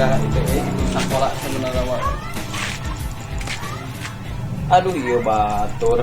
Era ITE di sekolah sebenarnya mah. Aduh, iya batur.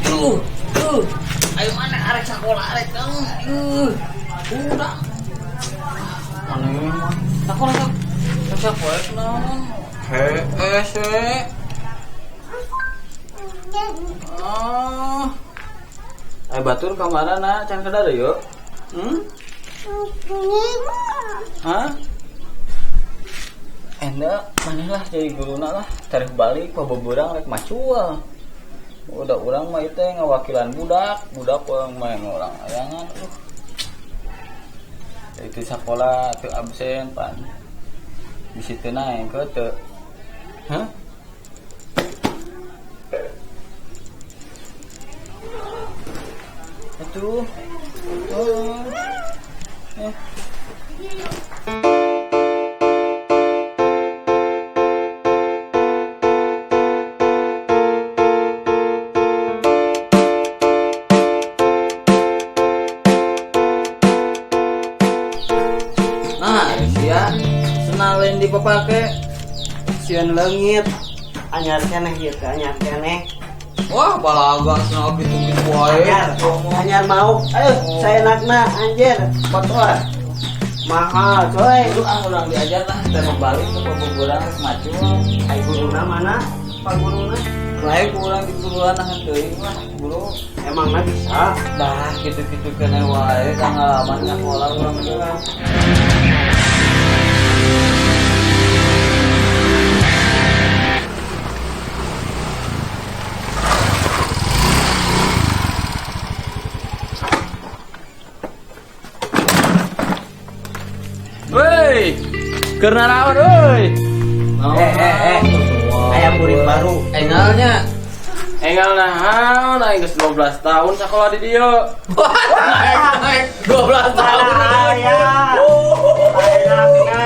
Tuh, tuh. Ayo mana arek sekolah arek dong. Udah. Mana mah? Sekolah sok. Sekolah naon? Hees we. Oh. Ayo batur ka mana can kadar yuk? Hmm? Hah? Enda maneh lah jadi guruna lah tarik balik pabeberang rek macul. Udah urang mah itu ngawakilan budak, budak urang mah orang ayangan. Itu sekolah teu absen pan. Bisi teu naek ke teu. Hah? Atuh. Oh. Nah, sia senalin dipapake. Sieun leungit. Anyar keneh ieu teh, anyar keneh. Wah, balaga senal gitu-gitu wae. Anyar mau. Ayo, saenakna anjir, kotor. Mahal, coy. Lu ah urang diajar lah, teh balik ke pabuburan geus macul. Ai guruna mana? Pak guruna? Lain urang di guruan nahan teuing lah, guru. Emangna bisa? Dah, gitu-gitu keneh wae pengalaman nyakola urang mah. Woi, keur naraon euy? Aya murid baru. Engalnya. Engal naon aing geus 12 tahun sakola di dieu. Naik 12 tahun. Aya. Saenakna.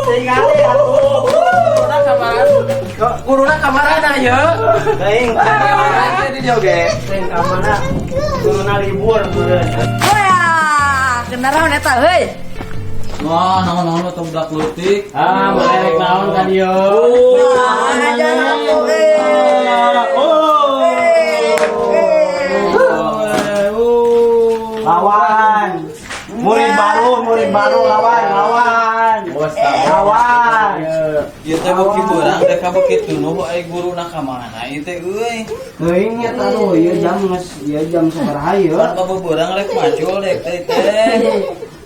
Tingali atuh. Guruna kamaran. Guruna kamarana ye? Teuing Kamarana di dieu ge. Teuing ka mana? Guruna libur meureun. Wah, kenaraon eta heuy. Wah, naon-naon atau budak leutik. Ah, merek naon ka dieu? Ajar atuh euy. Lawan. Murid baru lawan, lawan. Lawan. Ieu teh beuki beurang dek ka beuki tunuh ai guruna ka mana ieu teh euy. Teuing eta nu ieu jam geus ieu jam sabaraha ieu? Pan pabeberang rek macul dek teh teh.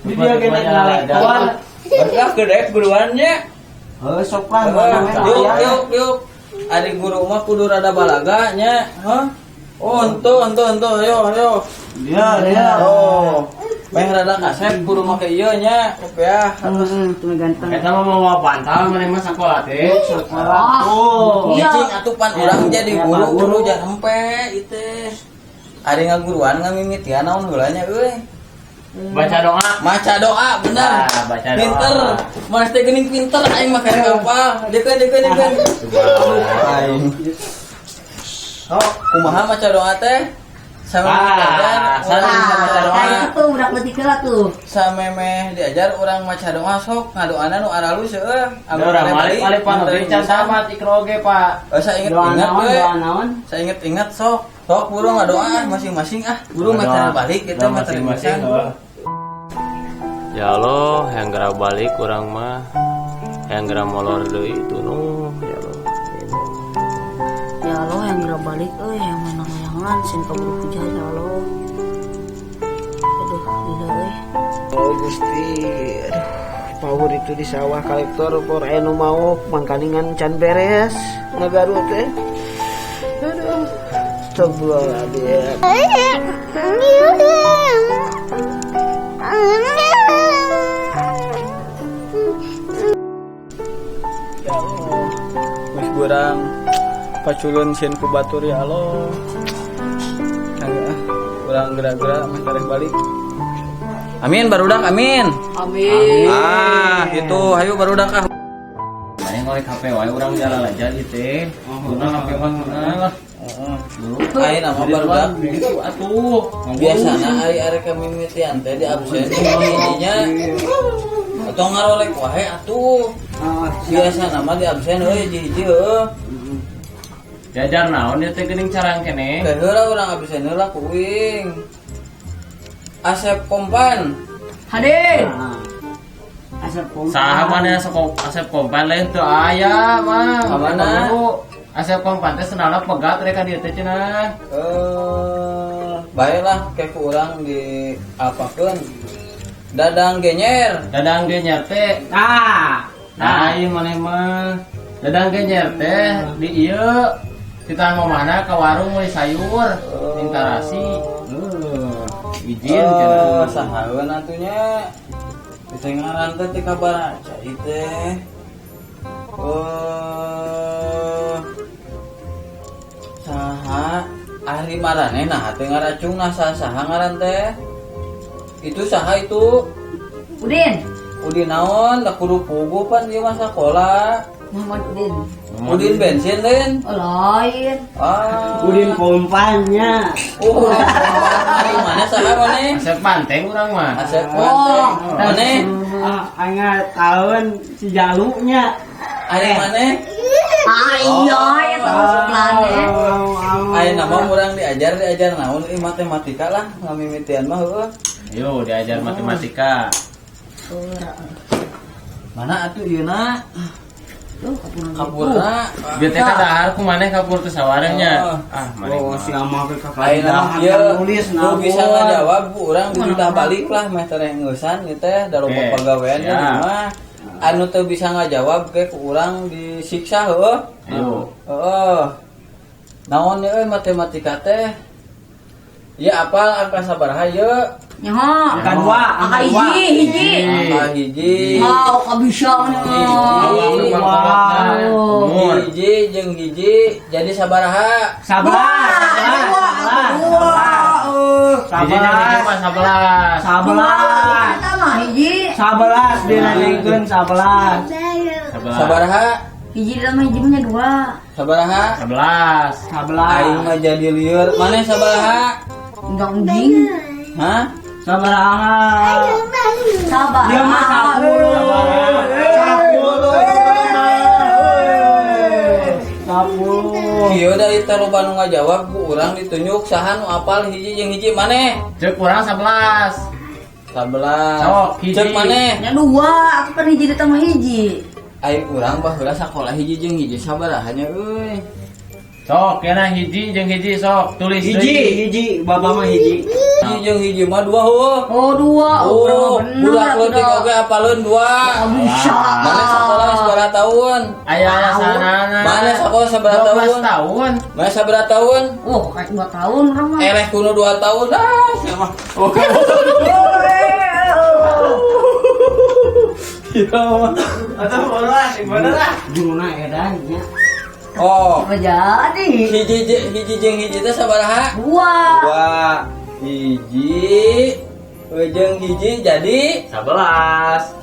Di dieu ge rek ngalektor. Berkah gedek guruannya. Heuh sok lah mana we Yuk yuk yuk. Ari guru mah kudu rada balaga nya. Hah? Oh, entuh entuh entuh ayo ayo. Dia dia. Oh. Meh rada kasep kudu make ieu nya, kopiah. Heeh, tuh ganteng. Eta mah mau bantal maneh mah sakola teh. Sekolah. Oh. Iya. Cicing atuh pan urang jadi Iya, guru, Pak guru Guru. jangan hempe ieu teh. Ari ngaguruan ngamimitian naon heula nya euy. Baca doa. Maca doa bener. Ah, baca doa. Pinter. Mas teh geuning pinter aing mah karek apa? Deukeun deukeun deukeun. Aing. Oh, kumaha maca doa teh? Sama Ah, diajar, sana urang bisa maca doa. Nah, itu tuh budak leutik heula tuh. Samemeh diajar urang maca doa sok ngadoana nu aralus heueuh. Urang balik balik pan oge can tamat ikro oge, Pak. Oh, saya Doa inget-inget naon, we. doa naon? Saya inget-inget sok. Sok buru ngadoa masing-masing ah. Buru maca balik gitu Doa maca masing-masing. masing. Ya Allah, yang gerak balik kurang mah, yang gerak molor deui tunuh, ya Allah. Ya Allah yang gerak balik euy, yang menang layangan sing kaburu hujan ya Allah. Aduh, gila euy. Oh Gusti, aduh, power itu di sawah kolektor por anu mau mangkaningan can beres ngagaru teh. Aduh, astagfirullahaladzim. Ya Allah. Geus beurang paculun sieun ku batur ya Allah. Kagak ah, urang geura-geura meh tareh balik. Amin barudak amin. Amin. Ah, gitu. Hayu barudak ah. Maneh ngolek HP wae urang jalan aja ieu teh. Guna HP mah guna lah. Heeh. Ayeuna mah barudak Gitu atuh. Biasana ari arek mimitian teh di absen hiji-hijinya. Atau ngarolek wae atuh. Biasana mah di absen euy hiji-hiji heueuh. Diajar naon ieu teh geuning carang keneh. Teh heula urang absen heula ku uing. Asep Kompan. Hadir. Asep Kompan. Saha maneh Asep Kompan lain teu aya mah. Kamana? Asep Kompan teh senalna pegat rek ka dieu teh cenah. Baiklah kayak ku urang di apakeun. Dadang Genyer. Dadang Genyer teh. Ah. Nah, ieu maneh mah. Dadang Genyer teh di ieu kita mamana ke warung meuli sayur, minta rasi. Izin cenah. Sahaeun atunya. Teh ngaran teh ti kabaraca ieu teh. Saha ahli marane nah teh ngaracung nah saha ngaran teh. Itu saha itu? Udin. Udin naon? Da kudu pugu pan ieu mah sakola. Muhammad Udin. Udin bensin lain? Oh, lain. Ah. Udin pompannya. Oh, Udin pompan. Ari mana saha maneh? Asep Banteng urang mah. Asep Banteng. Maneh? Ah, anga tahun si jalunya. Ari maneh? Ah, iya, ya tahu seplane. Ayeuna mah urang diajar naon ieu matematika lah, ngamimitian mah heueuh. Yo, diajar matematika. Mana atuh ieuna? Kapurna. Bieu teh dahar ku maneh kapur teh sawarehnya. Ah, maneh. Oh, si ama ke kakak Ayeuna ieu nulis nu bisa ngajawab ku urang dititah balik lah meh teh ngeusan ieu teh da loba pagawean di mah. Anu teu bisa ngajawab ke ku urang disiksa heueuh. Ayo. Heeh. Naon ye euy matematika teh? Ieu apal angka sabaraha ieu? Nyaho. Angka 2, angka hiji, hiji. Angka hiji. Wow, kabisa nih. Hiji jeung hiji jadi sabaraha? 11. Hiji jeung hiji mah 11. 11. Eta mah hiji. 11 dinaningkeun 11. Sabaraha? Hiji ditambah hiji mah 2. Sabaraha? 11. 11. Aing mah jadi lieur. Maneh sabaraha? Enggak anjing. Hah? Sabaraha. Sabar. Dia mah 10. 10. Ieu da ieu teh loba nu ngajawab ku urang ditunjuk saha nu apal hiji jeung hiji maneh? Ceuk urang 11. 11. Sok hiji. Ceuk maneh? Nya 2, aku kan hiji ditambah hiji. Aing urang baheula sakola hiji jeung hiji sabaraha nya euy. Sok kena hiji jeung hiji sok tulis hiji hiji baba mah hiji. Hiji jeung hiji mah 2 heueuh. Oh 2. Oh, budak leutik oge apaleun 2. Bisa. Maneh sakola sabaraha tahun? Aya alasanana. Maneh sakola sabaraha tahun? 12 tahun. Maneh sabaraha tahun? Oh, kayak 2 tahun urang mah. Eleh kuno 2 tahun ah sia mah. Oke. Ya. Atuh bolas, bener ah. Jungna edan nya. Oh. Apa jadi? Hiji jeung hiji teh sabaraha? 2. 2. Hiji jeung hiji jadi 11.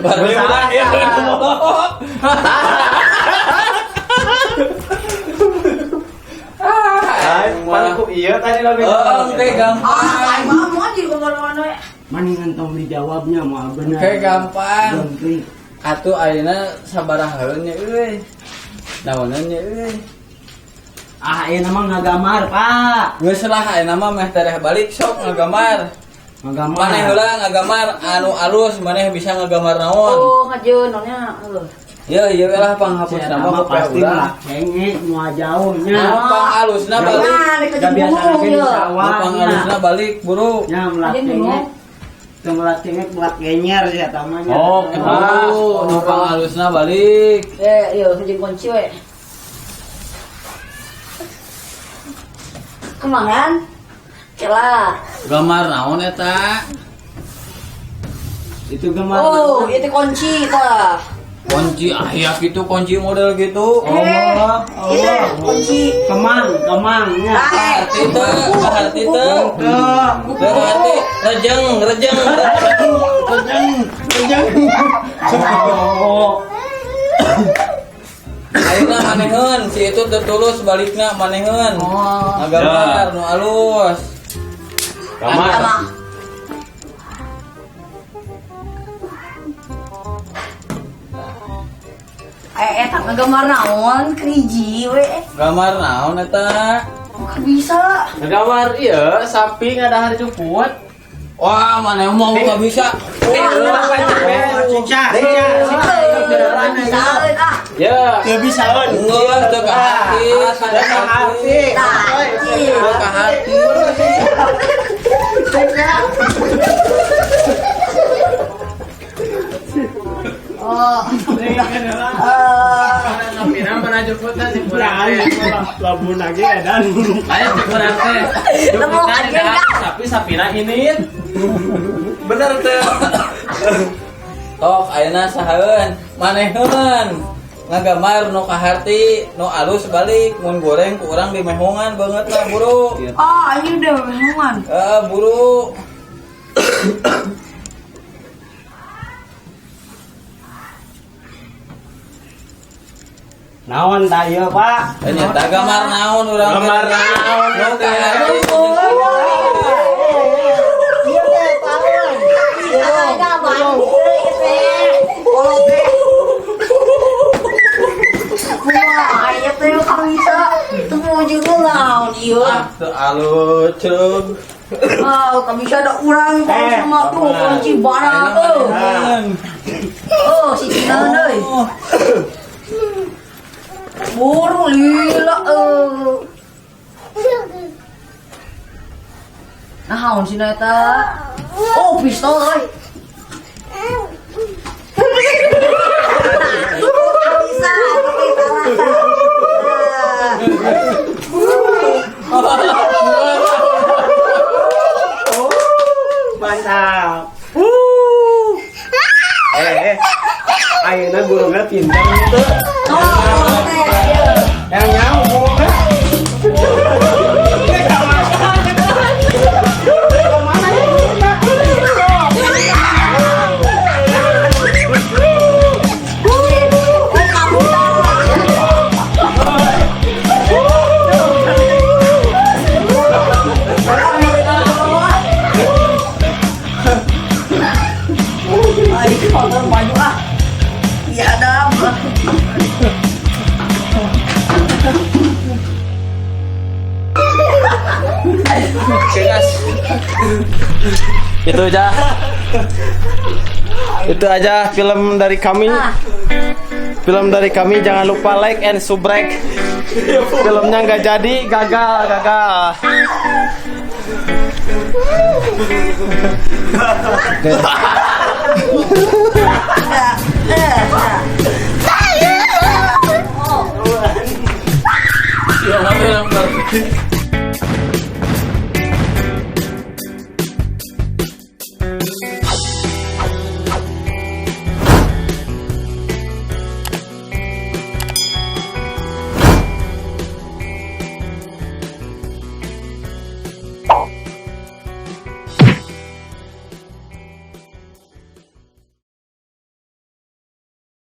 Baru udah ya. Ah, ku ieu tadi lagi. Oh, oke gampang. Ah, aing mah jadi kemana-mana. Maningan tong dijawabnya moal bener. Oke gampang. Atuh ayeuna sabaraha nya euy. Naonan nya euy. Ah, ayeuna mah ngagamar, Pak. Geus lah ayeuna mah meh tereh balik sok ngagamar. Ngagamar. Maneh heula ngagamar anu alus, maneh bisa ngagamar naon? Oh, ngajeun naonnya. Heuh. Ye, ieu lah panghapusna mah pasti mah cenge moal jauh nya. Pang alusna balik. Da biasa ge di sawah. Pang alusna balik, buru. Nya melak cenge. Teu melak cenge melak genyer sia tamanya. Oh, oh, nu pang alusna balik. Eh, ieu jeung kunci we. Kemana? Kela. Gambar naon eta? Itu gambar. Oh, itu kunci tah. Kunci aya gitu, kunci model gitu. Oh, itu kunci. Kemang, kemang nya. Arti teu, arti teu. Arti rejeng, rejeng. Rejeng, rejeng. Ayeuna maneheun si itu teu tulus balikna maneheun. Oh. Ngagambar nu alus. Gambar. Eta ngagambar naon kriji we. Gambar naon eta? Kok bisa? Ngagambar ieu sapi ngadahar juput. Wah, mana mau nggak bisa. Cica, Ya. Teu bisa euy. Enggak, teu ka hati, Teu ka hati. Teu ka hati. Oh. Sapina mana juputna si kurang teh. Lamun lagi edan. Lain si kurang teh. Juputna didahar sapi sapina ini. Bener teu. Tok ayeuna sahaeun, maneheun. Ngagambar nu ka hati, nu alus balik, mun goreng ku urang dimehongan banget lah buru. Ah, ini udah mehongan. Heeh, buru. Naon ta ieu, Pak? Nya ta gambar naon urang? Gambar naon nu ka hati. Ieu teh taon. Wah, ieu teh bisa. Teu juga naon ieu. Teu alus ceuk. Ah, kami bisa ada urang sama tuh kunci barang euy. Oh, si Cina euy. Buru lila euy. Naon sih eta? Oh, pistol euy. Bisa, Mantap. Ayeuna burungna pintar gitu. Yang nyaho burungna. Itu aja. Itu aja film dari kami. Film dari kami, jangan lupa like and subrek. Filmnya nggak jadi, gagal, gagal. Oke.